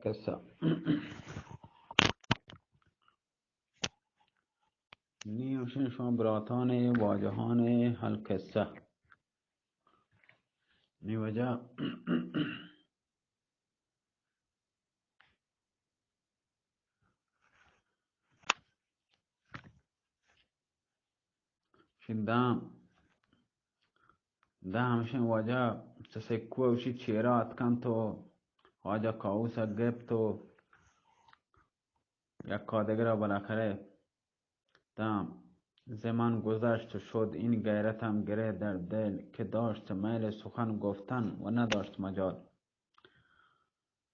قصہ۔ نی ہمشیں شما براتان ء واجہان ء القصہ۔ نی واجہ شی داں، داں ہمشیں واجہ چہ سکو ء وشی چیرا اتکنت و واجہ کاؤس ء گپت و یکا دگرا بالاخرہ داں زمان گذشت و شد، این غیرتم گره در دل که داشت میل سخن گفتن و نداشت مجال۔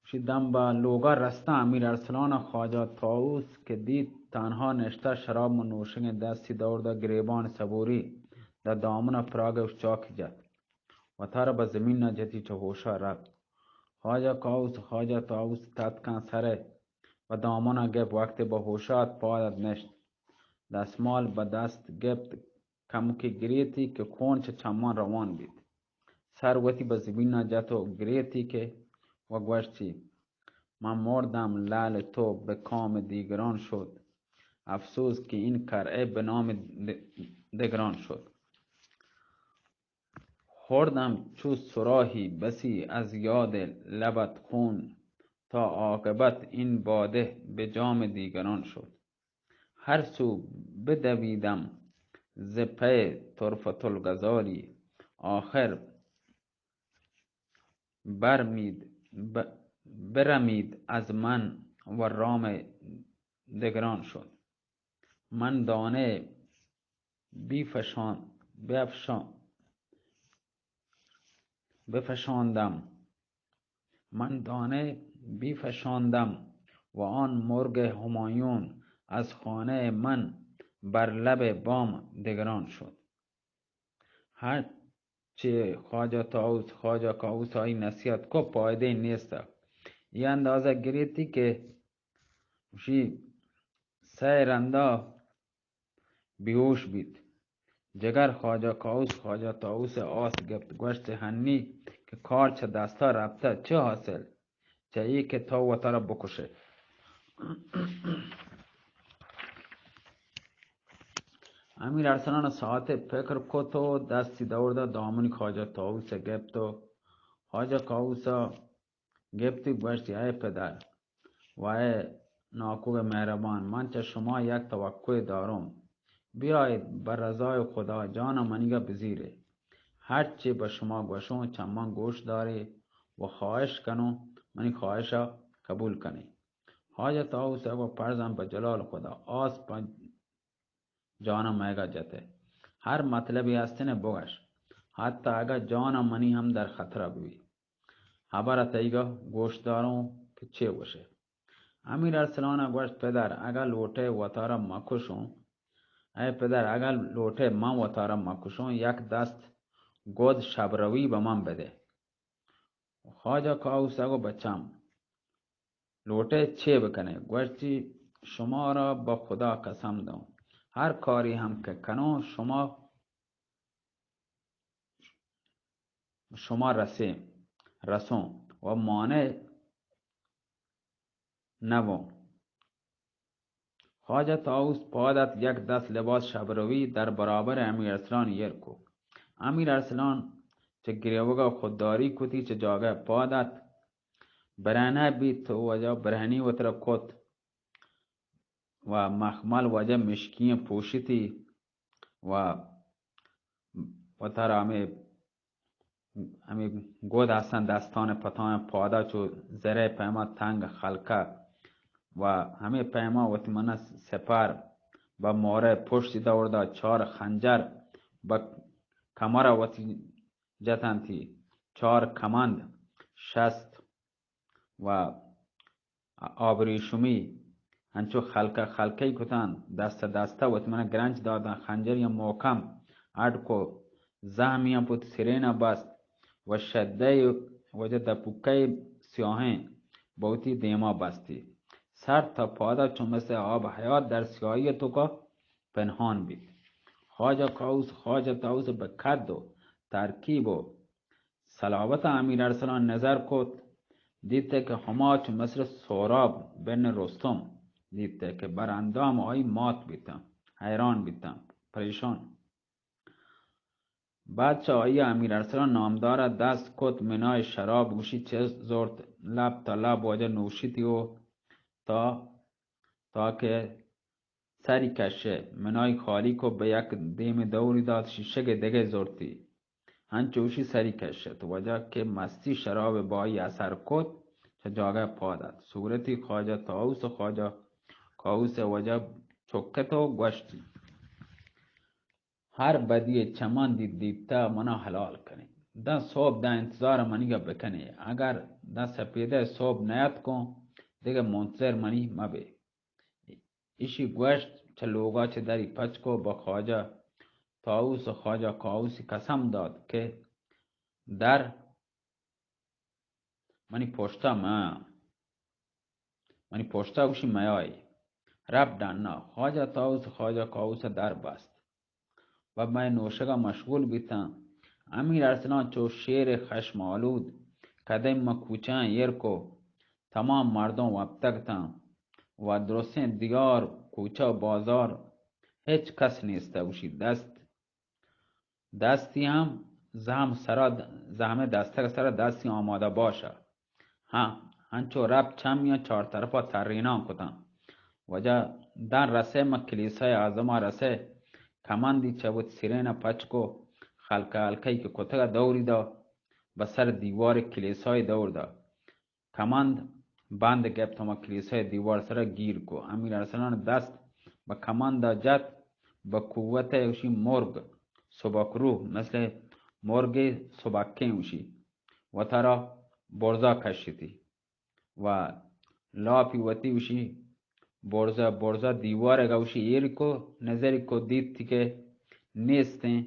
شی دم بہ لوگا رستاں، امیر ارسلان ء خواجہ طاووس کہ دیت تنہا نشتہ شراب نوشگیں، دستی دور دہ گریبان سبوری دہ دامن ء پراگ ء چاکی جت، وتارا بہ زمین ء جتی چہ ہوشا رپت۔ خواجہ کاؤس، خواجہ طاووس تتکاں سر ء بہ دامن ء گپت، وقتے بہ ہوشات پاد ات نشت، دستمال بہ دست گپت، کمکے گریتی کہ خون چہ چمان روان بیت۔ سر وتی بہ زمینا جت و گریتی کہ و گوشتی، من مردم لعل تو به کام دیگران شد، افسوس که این قرعه به نام د-، دگران شد. خوردم چو صراحی بسی از یاد لبت خون، تا عاقبت این باده به جام دیگران شد. هر سو بدویدم ز پی طرفة الغزالی، آخر برمید، ب-، برمید از من و رام دگران شد. من دانه بیفشان-، بیفشان-، بفشاندم. من دانه بیفشاندم و آن مرغ همایون از خانهٔ من بر لب بام دگران شد. هر چه خواجه طاووس، خواجه کاووس آئی نصیحت کو، پایده نیست. یہ اندازه گریتی که شی سه رندا بیہوش بیت۔ جگر خواجہ کاؤس، خواجہ طاووس ء آس گپت، گوشت، ہنی کہ کار چہ دستا رپتہ، چہ حاصل؟ چہ اے کہ تو وتارا بکشے۔ امیر ارسلان ساعتے فکر کت و دستی دور دات دامنی خواجہ طاووس ء گپت و خواجہ کاؤس ء گپتی گوشتی، اے پدر و اے ناکوگ مہربان، من چہ شما یک توقعے داروں۔ بیایید بہ رضای خدا جان منیگا بزیرے۔ ہرچی بہ شما گوشوں چہ من گوش دارے و خواہش کنوں منی خواہشا قبول کنے۔ حاجت آؤس ء گو پرزاں بہ جلال خدا آس پہ جان ء مئیگا جت ئے۔ ہر مطلبے ہستن ء بگش، حتی اگاں جان ء منی ہم در خطرہ ببی۔ ہبر ء تئیگا گوش داروں کہ چے گوشے۔ امیر ارسلان ء گوشت، پدر، اگاں لوٹے وتارا مکشوں، اے پدر، اگاں لوٹے من وتارا مکشوں، یک دست گد شبروی بہ من بدے۔ خواجہ کاؤس ء گو بچم، لوٹے چے بکنے؟ گوشتی، شمارا بہ خدا قسم دوں، ہر کاری ہم کہ کنوں، شما، شما رسے، رسوں و مانع نبوں۔ خواجہ طاووس پاد ات، یک دست لباس شبروی در برابر امیر ارسلان ایر کو۔ امیر ارسلان چہ گریوگا خودداری کتی، چہ جاگہ پاد ات، برہنہ بیت و واجہ برہنی وترا کت و مخمل واجہ مشکیں پوشتی و وتارا ہمے، ہمے گد ہستن دستان پتان پادا چو زرے پیما تنگ خلقہ و ہمے پیما وتی منا سپر بہ مورے پشتی دور دا، چار خنجر بہ کمرہ وتی جتنتی، چار کمند شست و آبریشمی انچو خلقہ خلقہ کتان، دستہ دستہ وت منا گرنچ دادن، خنجری محکم اڈ کو، زہمی پت سرینا بست و شدہ وجہ دپوکہ سیاہیں بوتی دیما بستی۔ سر تا پادا چو مثل آب حیات در سیاہی توکا پنہان بیت۔ خواجہ کاؤس، خواجہ طاووس بہ قد و ترکیب و صلابت امیر ارسلان نظر کت، دیت کہ ہما چو مثل سہراب بن رستم دیت کہ بر اندام آئی مات بیتاں، حیران بیتاں، پریشان۔ بعد چہ آئی ءَ امیر ارسلان نامدار ءَ دست کت، منای شراب گوشی چست زرت، لب تا لب واجہ نوشیتی و تا، تا کہ سری کشے، منای خالی کو، بہ یک دیم دوری دات، شیشگ دگہ زرتی، ہنچوشی سری کشت۔ واجہ کہ مستی شراب بائی اثر کت، چہ جاگہ پاد ات۔ صورتی خواجہ طاووس و خواجہ کاووس واجہ چکت و گوشتی، ہر بدی چمان دیت دیتا منا حلال کنی۔ داں صبح داں انتظار منیگا بکنی۔ اگر داں سپیدہ صبح نیاتکوں، دگہ منتظر منی مبے۔ ایشی گوشت، چہ لوگا چہ دری پچ کو، بہ خواجہ طاووس و خواجہ کاووسی قسم دات کہ در منی پشتا مہ، منی پشتا گوشی میائی۔ رب ڈنا، خواجہ طاووس و خواجہ کاووس در بست و مئے نوشگا مشغول بیتاں۔ امیر ارسلان چو شیر خشم آلود قدم ما کوچہ ایر کو، تمام مردم وپتگ تاں و درستیں دیار کوچہ و بازار ہچ کس نیست۔ گوشی دست دستی ہم زہم سرا، زہم دستگ سرا دستی آمادہ باشا۔ ہاں، ہنچو رب چمیاں چار طرفا ترینان کتاں۔ واجہ داں رسے ما کلیسای اعظما رسے، کمندی چہ وت سرین پچ کو، خلقہ حلقہی کہ کتگا دوری دا، بہ سر دیوار کلیسای دور دا۔ کمند بند گپت، ہما کلیسای دیوار سرا گیر کو۔ امیر ارسلان دست بہ کمندا جت، بہ قوت اوشی مرگ سبک روح، مثل مرگ سبکیں اوشی وتارا برزا کشتی و لاپی وتی اوشی برزا، برزا دیوارگا اوشی ایر کو، نظری کو، دیتی کہ نیستیں۔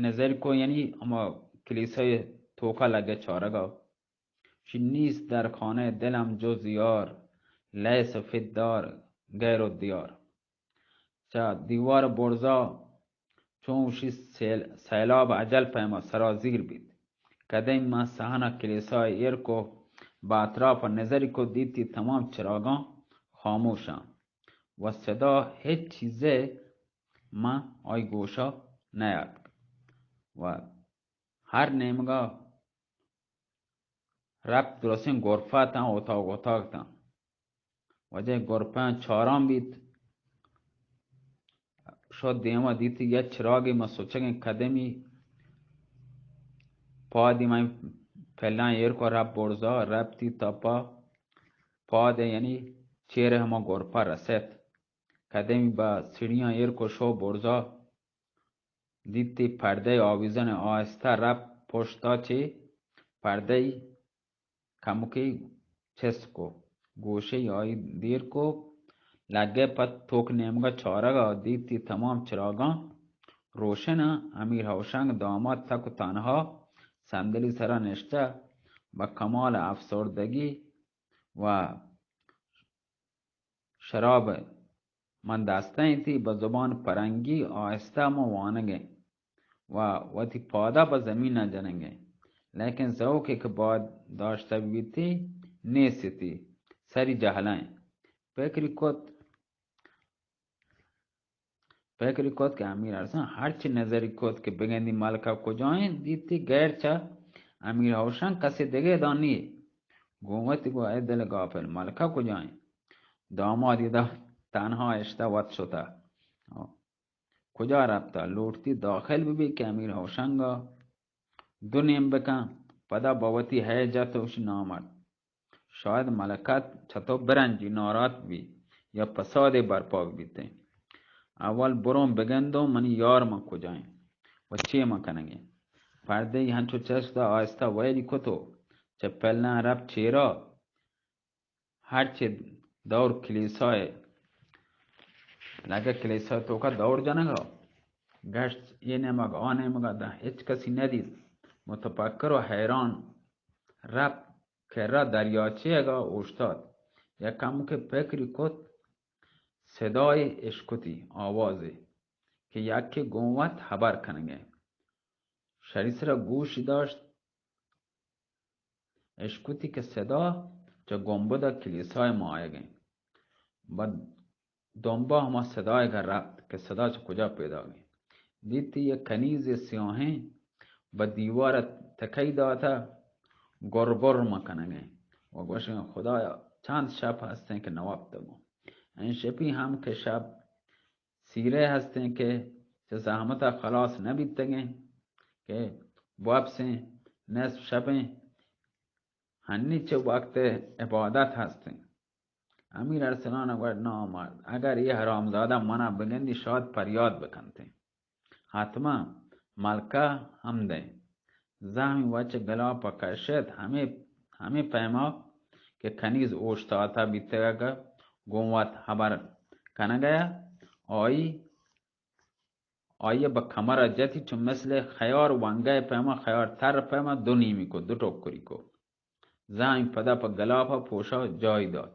نظر کو، یعنی ہما کلیسای توکا لگے چارگا۔ شی نیست در خانه دلم جز یار، لیس فی الدار غیر الدیار۔ چہ دیوار برزا چون شی سیل-، سیلاب اجل پیما سرازیر بیت۔ کدیم من صحن کلیسای ایر کو، با اطراف نظری کو، دیتی تمام چراگاں خاموشاں و صدا ہچ چیزے من آئی گوشا نیاتک و ہر نیمگا رپت، درستیں گرپا تاں، اتاگ اتاگ تاں۔ واجہ گرپاں چاران بیت، شد دیما دیت یک چراگے، ما سوچگیں کدمی پادی من پلاں ایر کو رپ برزا، رپتی تا پا پاد یعنی چیر ہما گرپا رست۔ کدمی با سیڑیاں ایر کو شو برزا، دیتی پردہ آویزن، آہستہ رپ پشتا چے پردہ کمکی چست کو، گوشے آئی دیر کو، لگے پہ توک نیمگا چارگا، دیتی تمام چراگاں روشن۔ امیر ہوشنگ داماد تک و تنہا صندلی سرا نشتہ، بہ کمال افسردگی و شراب من دستہ انتی، بہ زبان پرنگی آہستہ من وانگیں و وتی پادا بہ زمین نہ جنگیں، لیکن ذوقے کہ باید داشتہ بیتی نیستی، سری جہلائیں۔ پکری کت، پکری کت کہ امیر ارسلان ہرچی نظری کت کہ بگندی ملکہ کجائیں، دیتی غیر چہ امیر ہوشنگ کسی دگہ دانی۔ گوں وتی گو اے دل غافل، ملکہ کجائیں؟ داماد ادا تنہا اشتہ وت شتہ۔ کجا رپتہ؟ لوٹتی داخل ببی کہ امیر ہوشنگا دو نیم بکن، پدا بہ وتی ہے جت و اشی نامرد۔ شاید ملکہ چہ تو برنجی، ناراحت بی یا پسادے برپا بیتیں۔ اول برون بگندوں منی یار من کجائیں و چے من کنگیں۔ پردے ہنچو چست آہستہ ویلی کتو چہ پلن رپ چیرا ہرچی دور کلیسائے لگہ کلیسائے توکا دور جنگا گشت، اے نیمگ آ نیمگا داں ہچ کسی ندیت۔ متفکر و حیران رپ کرا دریاچے اگا اوشتات۔ یک کمکے پکری کت، صدای اشکتی آوازے کہ یکے گوں وت ہبر کنگے۔ شری سرا گوشی داشت، اشکتی کہ صدا چہ گنبد ء کلیسای ماہگ انت۔ بہ دمبا ہما صدایگا رپت کہ صدا چہ کجا پیداگ انت۔ دیتی یک کنیزے سیاہیں بہ دیوار ء تکئی داتہ، گر گر مکنگیں و گوشگیں، خدایا، چند شپ ہستیں کہ نوپتگوں۔ این شپی ہم کہ شپ سیرے ہستیں کہ چہ زحمت ء خلاص نہ بیتگیں کہ بوپسیں، نصف شپیں، ہنی چہ وقت عبادت ہستیں۔ امیر ارسلان ء گوشت، نامرد، اگر اے حرامزادہ منا بگندی، شاید پریاد بکنتیں۔ حتما ملکہ ہمدیں زہمی وچ گلاپ ء کشت، ہمے، ہمے پیما کہ کنیز اوشتاتہ بیتگ ء گوں وت ہبر کنگ ء آئی، آئی ء بہ کمر ء جتی، چو مثل خیار ونگہ ء پیما، خیار تر ء پیما دو نیمی کو، دو ٹکری کو۔ زہمی پدا پہ گلاپ ء پوشا جاہی دات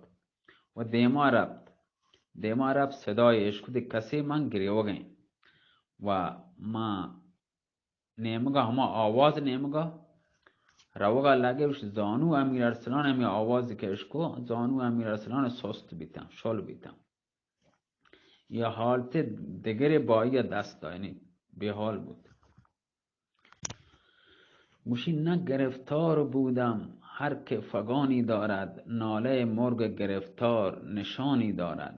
و دیما رپت۔ دیما رپت، صدای اشکتی، کسے من گریوگیں و من نیمگا، ہما آواز نیمگا روگا لگے، وش زانو امیر ارسلان ہمیں آواز کہ اشکو، زانو امیر ارسلان سست بیتاں، شل بیتاں۔ یا حالت دگرے بائی دست دائنی، بے حال بود۔ گوشی، نه گرفتار بودم، هر که فغانی دارد، نالهٔ مرغ گرفتار نشانی دارد.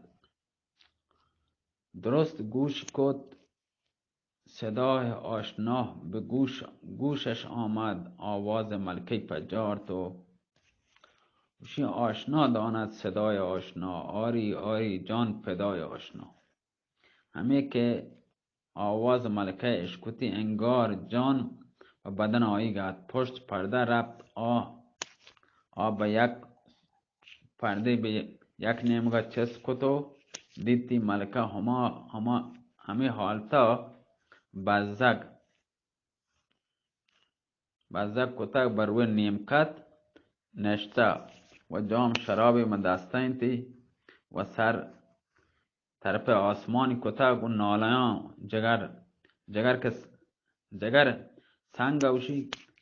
درست گوش کت، صدای آشنا به گوش، گوشش آمد، آواز ملکه پجار تو. گوشی، آشنا داند صدای آشنا، آری، آری، جان فدای آشنا. ہمے کہ آواز ملکہ اشکتی، انگار جان و بدن آئی گات، پشت پردہ رپت، آ، آ بہ یک پردے بہ یک نیمگا چست کت و دیتی ملکہ ہما، ہما، ہمے حالتا بزگ، بزگ کتگ، بہ روئے نیمکت نشتہ و جام شرابے ماں دستا انتی و سر طرف آسمانی کتگ و نالایاں جگر، جگر کہ س-، جگر سنگ اوشی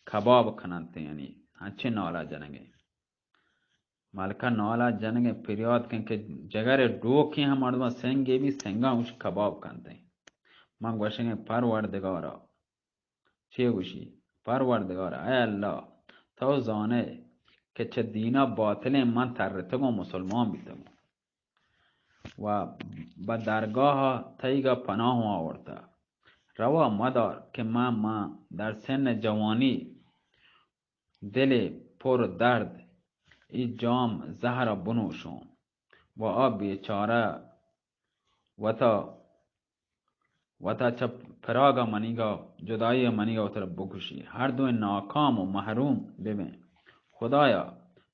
کباب کننت، یعنی ہنچیں نالا جنگے۔ ملکہ نالا جنگے، پریاد کن کہ جگر ڈوکیں ہم مردم سنگے بی، سنگاں اوشی کباب کنتے۔ من گوشگیں، پروردگارا، چے گوشی؟ پروردگار، اے اللہ، تو زانئے کہ چہ دینا باطلیں من ترتگوں، مسلمان بیتگوں و بہ درگاہ تئیگا پناہ آورتہ۔ روا مدار کہ من، من در سن جوانی دل پر درد ای جام زہر بنوشوں و آ بیچارہ وتا، وتا چہ پراگ ء منیگا، جدائی ء منیگا وترا بکشی، ہر دوئیں ناکام و محروم ببیں۔ خدایا،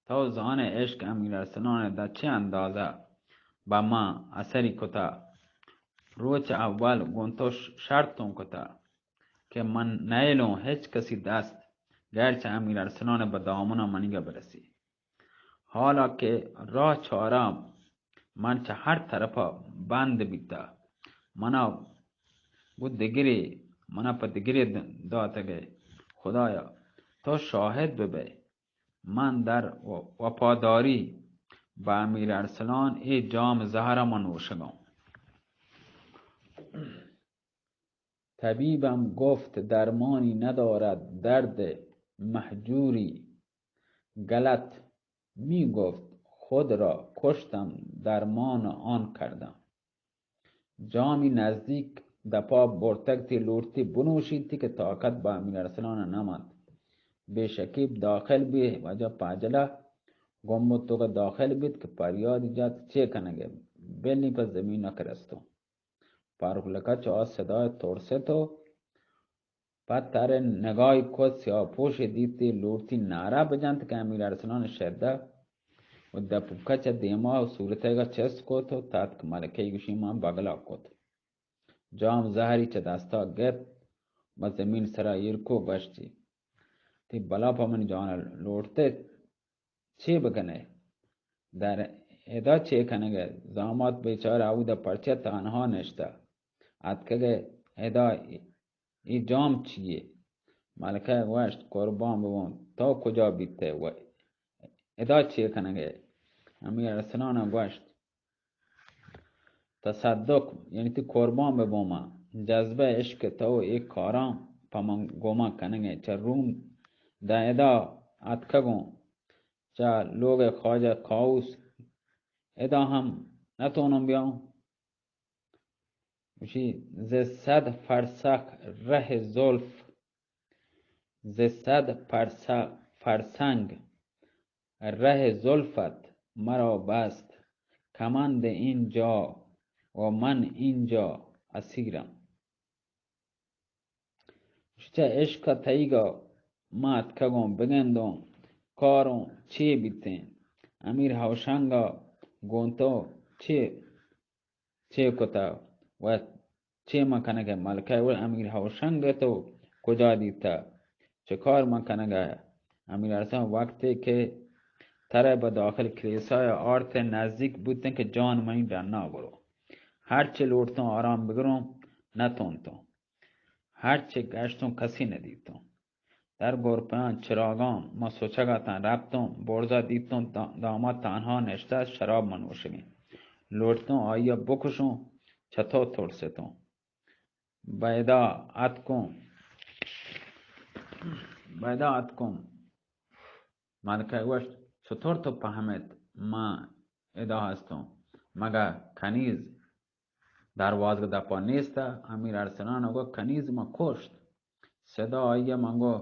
تو زانئے عشق امیر ارسلان ء دا چہ اندازہ بہ من اثری کتا۔ روچ اول گوں تو ش-، شرطوں کتا کہ من نیلوں ہچ کسی دست غیر چہ امیر ارسلان ء بہ دامنا منیگا برسی۔ حالا کہ راہ چارا من چہ ہر طرفا بند بیتا، منا گوں دگرے، منا پہ دگرے د-، داتگئے۔ خدایا، تو شاہد ببئے، من در و-، وفاداری بہ امیر ارسلان اے جام زہرا من نوشگاں۔ طبیبم گفت درمانی ندارد درد مهجوری، غلط می‌گفت خود را کشتم درمان آن کردم. جامی نزدیک دپا برتگ تی لوٹتی بنوشیتی کہ طاقت با امیر ارسلان نمانت۔ بے شکیب داخل بی، واجہ پاجلہ گمبد توکا داخل بیت کہ پریادی جات، چے کنگے؟ بلی پہ زمین کرستوں۔ پاروک لکا چہ آ صدای ترست و پہ تر نگاہی کت، سیاہ پوشے دیتی، لوٹتی نعرہ بجنت کہ امیر ارسلان شدہ و دپوکا چہ دیما و صورتیگا چست کت و تتک، ملکہ گوشی من بگلا کت۔ جام زہری چہ دستا گپت، بہ زمین سرا ایر کو، گوشتی، تی بلا پہ منی جانا لوٹتے؟ چے بکنئے؟ در ادا چے کنگئے؟ زامات بیچارہ اودا پرچہ تنہا نشتہ اتکگئے؟ ادا ای جام چیے؟ ملکہ گوشت، قربان ببون، تو کجا بیتئے و ادا چے کنگ ئے؟ امیر ارسلان ءَ گوشت، تصدق، یعنی تئی قربان بہ بوں من، جذبہ عشق تو اے کاراں پہ من گوما کنگ ئے۔ چہ روم داں ادا اتکگوں، چہ لوگ خواجہ کاووس، ادا ہم نتونوں بیاؤں۔ گوشی، ز صد فرسخ رہ زلف، ز صد فرس-، فرسنگ رہ زلفت مرا بست کمند اینجا و من اینجا اسیرم۔ چہ عشق ءَ تئیگا ما اتکگوں، بگندوں کاروں چے بیتیں۔ امیر ہوشنگ ءَ گوں تو چے، چے کتا و چے من کنگ ئے؟ ملکہ گوشت، امیر ہوشنگ ءَ تو کجا دیتا؟ چہ کار من کنگ ئے؟ امیر ارسلان، وقتے کہ ترا بہ داخل کلیسا ءَ آرت ءُ نزدیک بوتیں کہ جان منی ڈنا برو۔ ہرچے لوٹتوں آرام بگروں، نتونتوں۔ ہرچے گشتوں کسی ندیتوں۔ در گرپیاں چراگاں ما سوچگ اتاں، رپتوں، برزا دیتوں دا-، داماد تنہا نشتہ شراب منوشگیں۔ لوٹتوں آئی ءَ بکشوں، چتو ترستوں۔ بیدا اتکوں، بیدا اتکوں۔ ملکہ گوشت، چطور تو پہمت من ادا ہستوں؟ مگہ کنیز دروازگ دپا نیست؟ امیر ارسلان گو، کنیز ما کشت۔ صدا آئی من گو،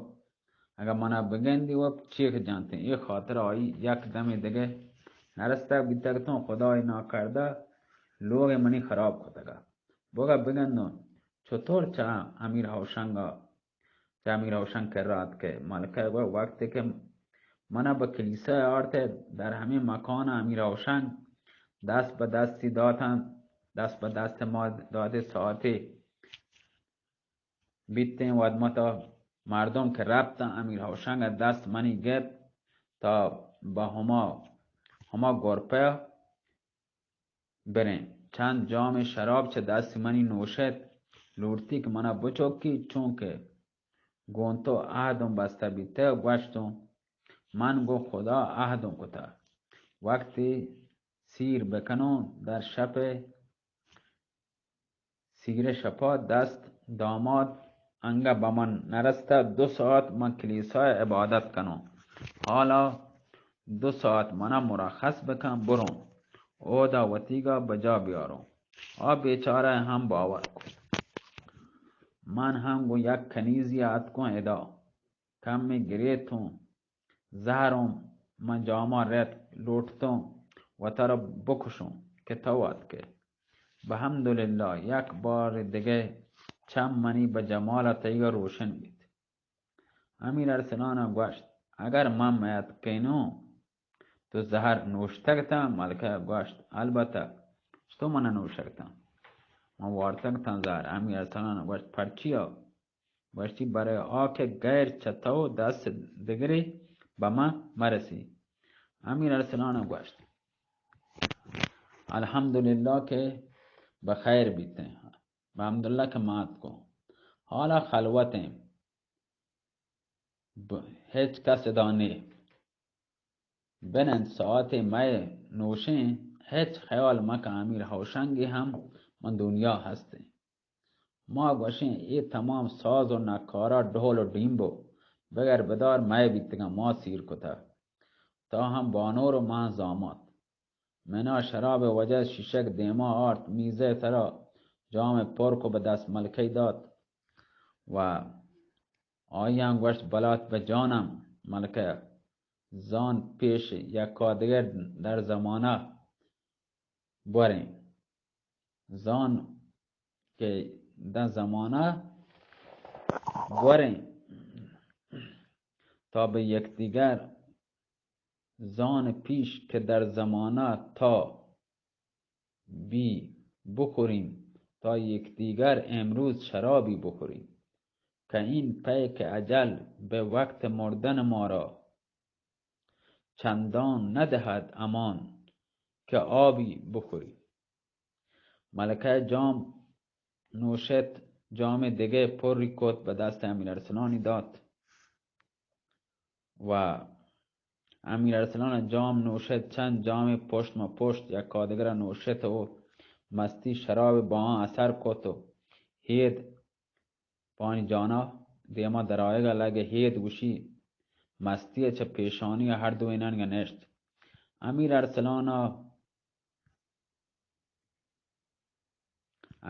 اگہ منا بگندی و چیخ جنتیں۔ اے خاطر آئی یک دمی دگہ نرستگ بیتگتوں، خدای ناکردہ لوگ منی خراب کتگا۔ بگا بگندوں، چطور چہ امیر ہوشنگا چہ امیر ہوشنگ کرا اتکئے؟ ملکہ گو، وقتے کہ منا بہ کلیسا آرتئے، در ہمے مکان امیر ہوشنگ دست بہ دستی داتن، دست بہ دست ما داتے، ساعتے بیتیں، ودمتا مردم کہ رپتن، امیر ہوشنگ دست منی گپت تا بہ ہما، ہما گرپہ بریں۔ چند جام شراب چہ دست منی نوشت، لوٹتی کہ منا بچکی، چونکہ گوں تو عہدوں بستہ بیتہ، گوشتوں من گوں خدا عہدوں کتہ، وقتی سیر بکنوں در شپ سیر شپا دست داماد انگہ بہ من نرستہ، دو ساعت من کلیسا عبادت کنوں۔ حالا دو ساعت منا مرخص بکن، بروں اودا وتیگا بجا بیاروں۔ آ بیچارہ ہم باور کو۔ من ہم گوں یک کنیزی اتکوں ادا، کمی گریتوں، زہروں من جاما رت، لوٹتوں وتارا بکشوں کہ تو اتکئے۔ بحمدللہ یک بار دگہ چم منی بہ جمال تئیگا روشن بیت۔ امیر ارسلان گوشت، اگر من میت کینوں تو زہر نوشتگ تاں؟ ملکہ گوشت، البتہ، تو من نوشتگ تاں، من وارتگ تاں زہر۔ امیر ارسلان گوشت، پرچیا؟ گوشتی، برای آ کہ غیر چہ تو دست دگرے بہ من مرسی۔ امیر ارسلان گوشت، الحمدللہ کہ بخیر بیتیں، الحمدللہ کہ مات کو، حالا خلوتیں، ب-، ہچ کس ادا نے۔ بنند ساعتے مئے نوشیں، ہچ خیال مکن، امیر ہوشنگی ہم من دنیا ہستیں۔ ما گوشیں، اے تمام ساز و نکارا، ڈھول و ڈیمبو بگر بدار مئے بیتگاں، ما سیر کتہ۔ تا ہم بانور و من زامات۔ منا شراب وجہ شیشگ دیما آرت، میزے سرا جام پر کو، بہ دست ملکہ دات و آیاں گوشت، بلات بہ جانم ملکہ، زان پیش یکا دگر در زمانہ بوریں۔ زان کہ در زمانہ بوریں تا بہ یکدیگر، زان پیش کہ در زمانہ تا بی بخوریم، تا یکدیگر امروز شرابی بخوریم، کہ این پیک اجل به وقت مردن ما را چندان ندهد امان که آبی بخوریم۔ ملکہ جام نوشت، جام دگہ پری کت، بہ دست امیر ارسلانی دات و امیر ارسلان ءَ جام نوشت، چند جامے پشت ماں پشت یکادگر ءَ نوشت و مستی شراب باہاں اثر کت و ہید پانی جانا دیما درآیگ ءَ لگ، ہید گوشی مستی ءَ چہ پیشانی ءَ ہر دوئینانی ءَ نشت۔ امیر ارسلان ءَ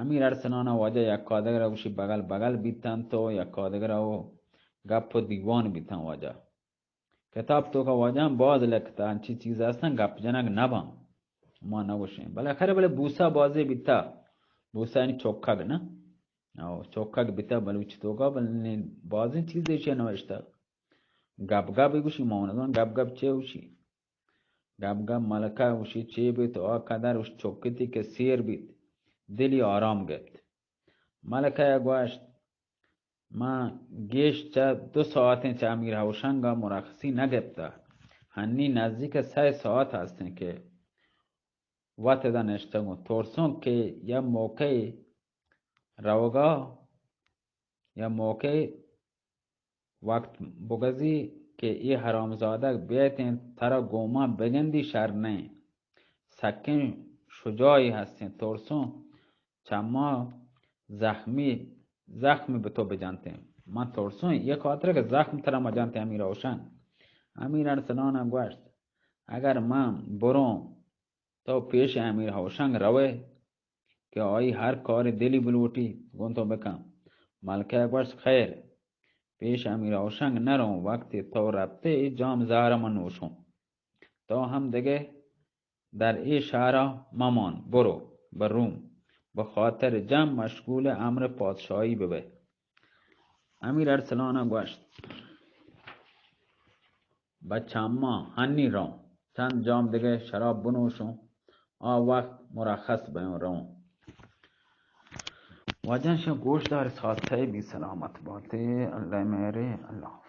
امیر ارسلان ءَ واجہ یکادگر ءَ گوشی بگل بگل بیتنت و یکادگر ءَ و گپ و دیوان بیتن واجہ۔ کتاب توکا واجہ ہم باز لکھتا، انچی چیز ہستن گپ جنگ نہ باں، ما نہ گوشیں۔ بلے خیر، بلے بوسا بازے بیتا، بوسا یعنی چوکگ نہ؟ او، چوکگ بیتا بلوچی توکا، بلے بازیں چیز ایشی نوشتا۔ گپ گپ گوشی، ما نہ گپ گپ چے گوشی؟ گپ گپ ملکہ گوشی چے بیت، آ قدر گوش چکتی کہ سیر بیت، دلی آرام گپت۔ ملکہ ءَ گوشت، من گیش چہ دو ساعتیں چہ امیر ہوشنگ ءَ مرخصی نہ گپتہ۔ ہنی نزدیک سئے ساعت ہستیں کہ وت ادا نشتگوں۔ ترسوں کہ یا موقعے روگا، یا موقعے وقت بگزی کہ اے حرامزادگ بیتیں ترا گوما بگندی شر نئیں۔ سکیں شجاعی ہستیں، ترسوں چما زخمی، زخمی بہ تو بجنتیں۔ من ترسوں یک خاطر کہ زخم ترا مجنتیں امیر ہوشنگ۔ امیر ارسلان ءَ گوشت، اگر من بروں تو پیش امیر ہوشنگ روئے کہ آئی ہر کارے دلی بلوٹی گوں تو بکن۔ ملکہ ءَ گوشت، خیر، پیش امیر ہوشنگ نہ روں، وقتی تو رپتے اے جام زہر من نوشوں۔ تو ہم دگہ در اے شہرا ممان، برو بہ روم، بہ خاطر جنگ مشغول امر پادشاہی ببئے۔ امیر ارسلان ءَ گوشت، بہ چماں ہنی روں، چند جام دگہ شراب بنوشوں، آ وقت مرخص بیوں روں۔ واجہ شما گوش دار، ساتھ بی، سلامت باتے، اللہ مہرے، اللہ حافظ۔